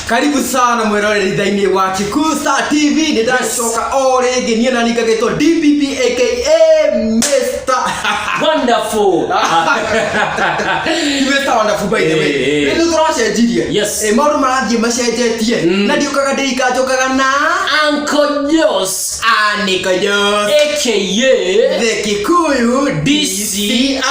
Karibu sana mwĩroreri thĩinĩ wa Kikusa TV. Nĩ ndacoka o rĩngĩ niĩ na ningagĩtwo DPP aka Mr. Wonderful. Mr. Wonderful by the way. Eh, eh. Rĩu tũracenjirie. Yes. Eh, maũndũ marathiĩ macenjetie. Na ndiũkaga ndĩika njũkaga na Uncle Jos, Aniko Jos. aka The Kikuyu DCI. Yes.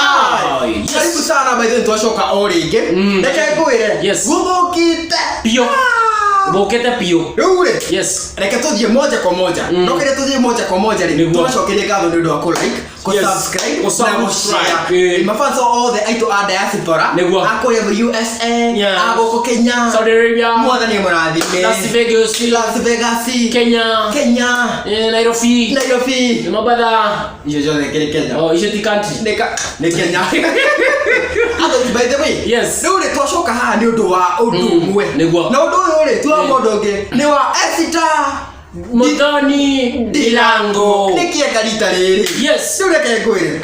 Karibu sana by the way twacoka o rĩngĩ. Reke ngwĩre. Yes. Gũthũkĩte. Biũ. Ah. Thũkĩte biũ. Rĩu rĩ. Yes. Reke tũthiĩ moja kwa moja. No kĩrĩa tũthiĩ moja kwa moja rĩ. Nĩguo. Tũgacokeria ngatho nĩ ũndũ wa kũ like, kũ Yes. subscribe, Kũ na kũ subscribe. share. Eh. Mafanso othe aitũ a diaspora. Nĩguo. A kũrĩa USA, Yes. a gũkũ Kenya. Saudi Arabia, Mwathani mũrathime. Las Vegas, Las Vegas. Kenya, Kenya. Nairobi, Nairobi. Mombasa. Icio ciothe kĩrĩ Kenya. Oh, icio ti country. Nĩ ka- nĩ Kenya. Otherwise, by the way, Yes. rĩu rĩ twacoka haha nĩ ũndũ wa ũndũ ũmwe. Nĩguo. Na ũndũ ũyũ rĩ ti wa mũndũ ũngĩ nĩ wa Esther Muthoni Ndirango. Nĩ kĩenga rita rĩrĩ. Yes. Rĩu reke ngwĩre.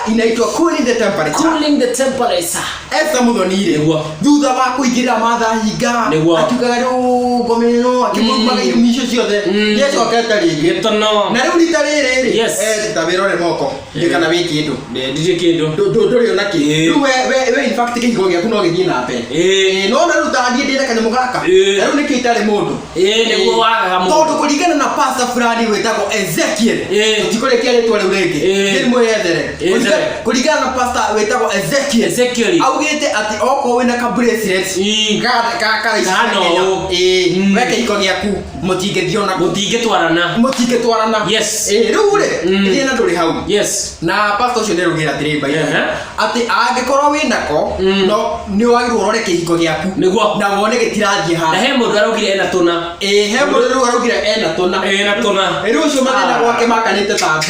Inaitwa cooling the temperature. Cooling the temperature. Esther Muthoni rĩ Nĩguo. thutha wa kũingĩra Martha Hinga Nĩguo. akiugaga rĩu ngomeno akĩmurumaga irumi icio ciothe nĩacokete rĩngĩ Gĩtono. na rĩu rita rĩrĩ rĩ Yes. eh, ta wĩrore moko ndiũ kana wĩ kĩndũ Ndirĩ kĩndũ. Ndũrĩ ona kĩ Ĩĩ. rĩu we in fact kĩhiko gĩaku no gĩthiĩ na mbere Ĩĩ. Ĩĩ, no na rĩu ta niĩ ndĩ na kanyamũ gaka Ĩĩ. na rĩu nĩkĩo itarĩ mũndũ Ĩĩ, nĩguo wagaga mũndũ. tondũ kũringana na pastor fulani wĩtagwo Ezekiel Ĩĩ. tũtikũrĩkia rĩtwa rĩu rĩngĩ Ĩĩ. Thiĩ mwĩyethere Ĩĩ, Kũringana- kũringana na pastor wĩtagwo Ezekiel Ezekiel. augĩte atĩ okorwo wĩna ka bracelet Ĩĩ. ka karaici Kana ũũ. ĩĩ Mm. we kĩhiko gĩaku mũtingĩthiĩ ona kũ Mũtingĩtwarana. mũtingĩtwarana Yes. Ĩĩ, rĩu rĩ Mm. thĩna ndũrĩ hau Yes. na pastor ũcio nĩaraugire atĩrĩ by the way, Ehe. atĩ angĩkorwo wĩnako Mm. no nĩ wagĩrĩirwo ũrore kĩhiko gĩaku Nĩguo. na wone gĩtirathiĩ Na handũ he mũndũ araugire ena tũna. ĩĩ he mũndũ rĩu araugire ena tũna Ena tũna. rĩu ũcio mathĩna Ah. gwake makanĩte ta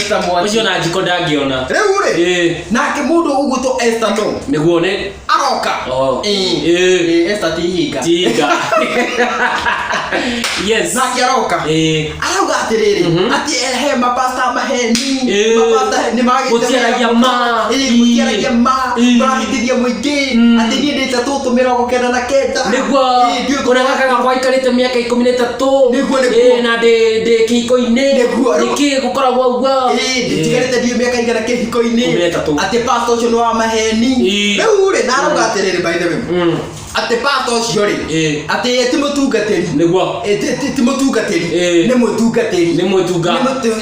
ta mwaki Ũcio na njiko ndangĩona. rĩu rĩ Ĩĩ. nake mũndũ ũgwĩtwo Esther no Nĩguo nĩ aroka Oh. Ĩĩ. Ĩĩ. Ĩĩ, Esther ti hinga tinga. Yes. nake aroka Ĩĩ. arauga atĩrĩrĩ Mhm. atĩ he mapasta maheni Ĩĩ. mapasta nĩ magĩte Gũtiaragia ma. Ĩĩ, gũtiaragia ma Ĩĩ. marahĩtithia mũingĩ Mm. atĩ niĩ ndĩ ta tũtũ 99 Nĩguo Ĩĩ, ndiũĩ kũrĩa gaka gakwa aikarĩte mĩaka 13. Nĩguo, nĩguo. Ĩĩ, na ndĩ kĩhiko-inĩ. Nĩguo, rĩu- Nĩkĩ gũkoragwo ũguo? Ĩĩ, nditigĩrĩte ndiũ mĩaka igana kĩhiko-inĩ 13. atĩ pastor ũcio nĩ wa maheni Ĩĩ. rĩu rĩ na arauga atĩrĩrĩ by the way Mm. atĩ pastor ũcio rĩ Ĩĩ. atĩ ye ti mũtungatĩri Nĩguo. Ĩĩ, ti mũtungatĩri Ĩĩ. nĩ mũtungatĩri Nĩ mwĩtunga.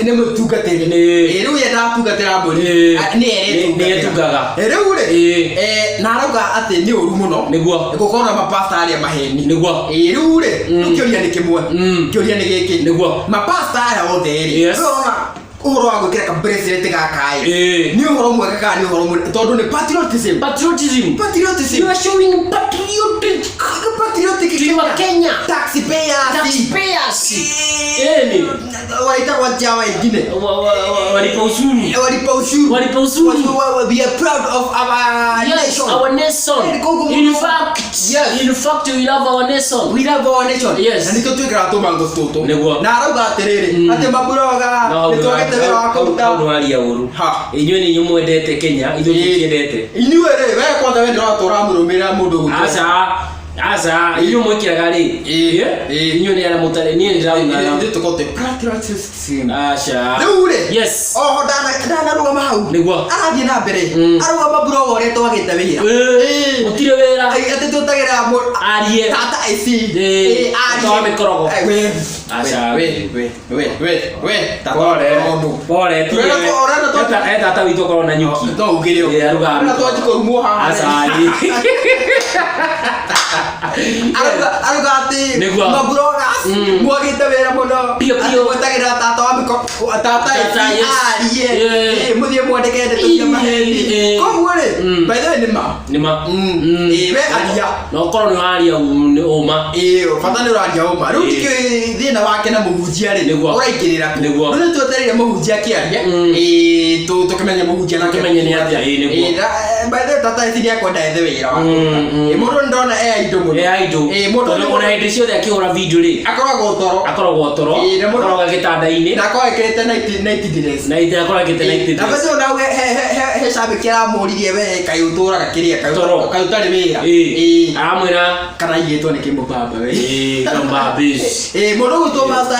Nĩ mũtungatĩri Ĩĩ. Ĩĩ, rĩu ye ndatungatĩra mbũri Ĩĩ. Ah, nĩ Nĩ etungaga. Ĩĩ, rĩu rĩ Ĩĩ. na arauga atĩ nĩ ũru mũno Nĩguo. gũkorwo na mapasta arĩa maheni Nĩguo. Ĩĩ, rĩu rĩ rĩu kĩũria nĩ kĩmwe Mm. kĩũria nĩ gĩkĩ Nĩguo. mapasta aya othe rĩ Yes. rĩu ũrona ũhoro wa gwĩkĩra ka bracelet gaka ĩ Ĩĩ. nĩ ũhoro mwega kana nĩ ũhoro mũru tondũ nĩ patriotism Patriotism. patriotism You are showing patriotic patriotic to your Kenya. taxpayers Taxpayers. Ĩni. waitagwo atĩa wengine Walipa ushuru. walipa ushuru Walipa ushuru. We are proud of our Yes, nation our nation. Ĩni, koguo In mũndũ- fact, Yes. in fact, we love our nation. we love our nation Yes. na nĩkĩo twĩkĩraga tũmango tũtũ Nĩguo. na arauga atĩrĩrĩ atĩ maburoga No, nĩ twagĩte wĩra wa kũruta hau nĩwaria ũru. Ha. Inyuĩ nĩ inyuĩ mwendete Kenya, ithuĩ tũtiendete. inyuĩ rĩ we kwanza we ndĩratũra mũrũmĩrĩra mũndũ ũgũtwo Aca, aca, inyuĩ mwĩkĩraga rĩ. Ĩĩ. Ĩĩ. Inyuĩ nĩ arĩa mũtarĩ, niĩ nĩndĩraugaga. ithuĩ tũkorwo twĩ patriotism Aca. rĩu rĩ Yes. oho ndanarũgama hau Nĩguo. arathiĩ na mbere Mm. arauga maburoga ũrĩa twagĩte wĩra Ĩĩ, gũtirĩ wĩra. Ai, atĩ tũtagĩra Arie. tata ici Ĩĩ, Ĩĩ, arie. tata wa mĩkorogo. Ai, we Aca. we we we we we tata wa Pole. mĩkorogo. Pole, Ũrenda ũrenda tata witũ akorwo na nyuki. no ugire Ĩĩ, arugaga Ũrenda mĩkorogo. twanji kũrumwo haha Aca, ĩĩ. Arauga atĩ Nĩguo. maburoga Mm. mwagĩte wĩra mũno Pio, Atĩ pio. mwetagĩrĩra tata wa mĩko tata Tata, ici yes. arie Yeah. Ĩĩ, mũthiĩ mwandĩke ndeto cia Ĩĩ, maheni ĩĩ. koguo rĩ Mm. by the way nĩ ma Nĩ ma. Mm. Mm. Ĩĩ, we aria Na ũkorwo nĩ waria ũma. Ĩĩ, bata nĩ ũraria ũma rĩu Ĩĩ. tikĩũĩ thĩna wake na mũhunjia rĩ Nĩguo. ũraingĩrĩra kũ Nĩguo. rĩu nĩ twetereire mũhunjia akĩaria Mm. Ĩĩ, tũkĩmenye mũhunjia nake Tũkĩmenye nĩ atĩa, ĩĩ, nĩguo. Ĩĩ, By the way, tata ici nĩakwenda ethe wĩra wa Mm, Ĩ, mũndũ nĩndona e indo mũno e idle. Ĩ, mũndũ Tondũ ona hĩndĩ ciothe akĩhũra video rĩ akoragwo toro akoragwo toro Ĩ, na mũndũ- akoragwo gĩtanda-inĩ na akoragwo ekĩrĩte night dress na ithe akoragwo agĩte night na dress. basi ona we he he he he shabiki aramũririe we kaĩ ũtũraga kĩrĩa kaĩ Toro. kaĩ ũtarĩ wĩra Ĩ, Ĩ, aramwĩra kana aigĩtwo nĩ kĩmũbaba we ĩ, kambabis. Ĩ, mũndũ ũgwĩtwo Master,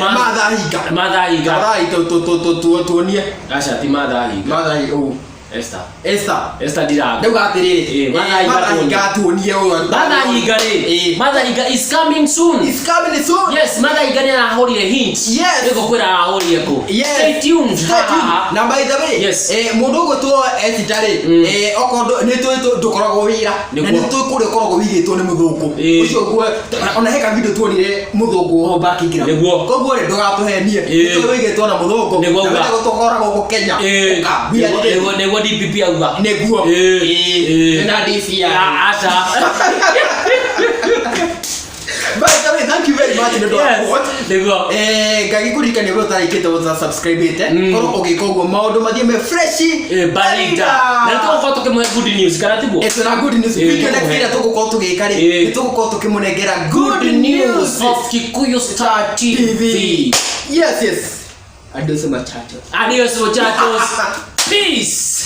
Martha Hinga. Martha Hinga. Martha Hinga, tuonie Aca ti Martha Hinga. Martha Hinga, ũũ. Esther. Esther. Esther Ndirango. Ndauga atĩrĩrĩ Ĩ, Martha Hinga Martha Hinga tuonie ũũ Martha Hinga rĩ Ĩ. Martha Hinga is coming soon. It's coming soon. Yes, Martha Hinga nĩ arahũrire hint. Yes. Nĩngũkwĩra arahũrire kũ. Yes. Stay tuned. Stay tuned. Na by the way, Yes. mũndũ ũgwĩtwo Esther rĩ, okorwo nĩ tũĩ ndũkoragwo wĩra na Nĩguo. nĩ tũĩ kũrĩa ũkoragwo wĩigĩtwo nĩ mũthũngũ Ĩ. ũcio ũguo ona he ka video tuonire mũthũngũ ho background. Nĩguo. Koguo rĩ ndũgatũhenie Ĩ. nĩ tũĩ wĩigĩtwo na mũthũngũ Nĩguo na uga. wĩtagwo tũkoragwo gũkũ Kenya Ĩ, Ũka, we are nĩguo- ready. nĩguo DPP auga. Nĩguo. Ĩ, Ĩ. ĩ. Na DCI. Ah, aca. By the way, thank you very much nĩ ũndũ wa Yes, watch. nĩguo. Ngagĩkũririkania ũrĩa ũtarĩkĩte gũta subscribe-ĩte korwo ũgĩka ũguo maũndũ mathiĩ me fresh Ĩ, barida. Na nĩtũgũkorwo tũkĩmũhe good news kana tiguo? Twĩna good news Ĩ, video next tũkũhe. ĩrĩa tũgũkorwo tũgĩka rĩ Ĩ. nĩ tũgũkorwo tũkĩmũnengera Good news of Kikuyu Star TV. Yes, yes. Adios muchachos. Adios muchachos. Peace.